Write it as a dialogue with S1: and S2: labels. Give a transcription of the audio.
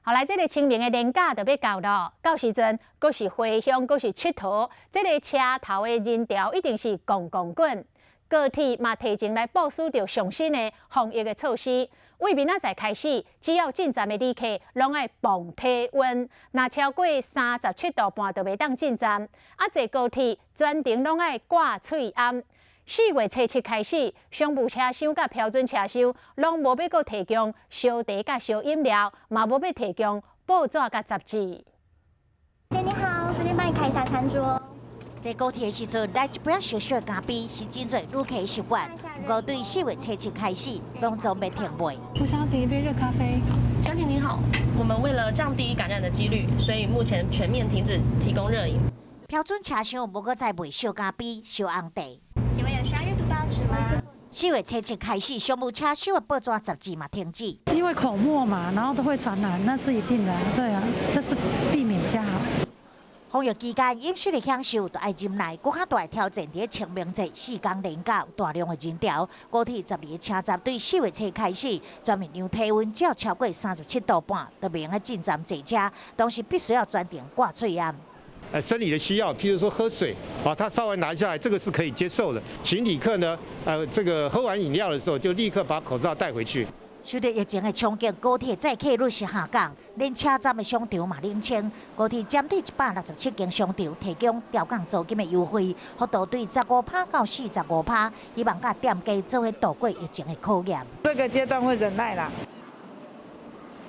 S1: 後來這个清明的連假就欲到囉，到時陣閣是回鄉，閣是𨑨迌，這个車頭的人潮一定是滾滾滾。高鐵嘛提前來部署著上新的防疫的措施，為明仔載開始，只要進站的旅客攏愛磅體溫，若超過37.5度就袂當進站。啊，坐高鐵全程攏愛掛喙罨。4月初7開始，商務車廂佮標準車廂攏無欲閣提供燒茶佮燒飲料，嘛無欲提供報紙佮雜誌。
S2: 姐你好，這邊幫你開一下餐桌。
S3: 坐高鐵的時陣，來一杯小小的咖啡是真濟旅客的習慣。不過對4月初7開始，攏總欲停賣。
S4: 我想要點一杯熱咖啡。
S5: 小姐你好，我們為了降低感染的幾率，所以目前全面停止提供熱飲。
S3: 標準車廂無閣再賣燒咖啡、燒紅茶。
S2: 請問有需要閱讀報紙嗎？4
S3: 月初7開始，商務車廂的報紙雜誌嘛停止。
S4: 因為口沫嘛，然後都會傳染，那是一定的。對啊，這是避免比較好。
S3: 防疫期間，飲食的享受都愛忍耐，閣較大的挑戰佇清明節四工連假大量的人潮。高鐵12个車站對4月初開始全面量體溫，只要超過37.5度，就袂用得進站坐車，同時必須要全程掛喙罨。
S6: 生理的需要，譬如說喝水，啊，他稍微拿下來，這個是可以接受的。請旅客呢，這個喝完飲料的時候，就立刻把口罩戴回去。
S3: 受著疫情的衝擊，高鐵載客率是下降，連車站的商場嘛冷清。高鐵針對167間商場提供調降租金的優惠，幅度對15趴到45趴，希望佮店家做伙渡過疫情的考驗。
S7: 這個階段會忍耐啦，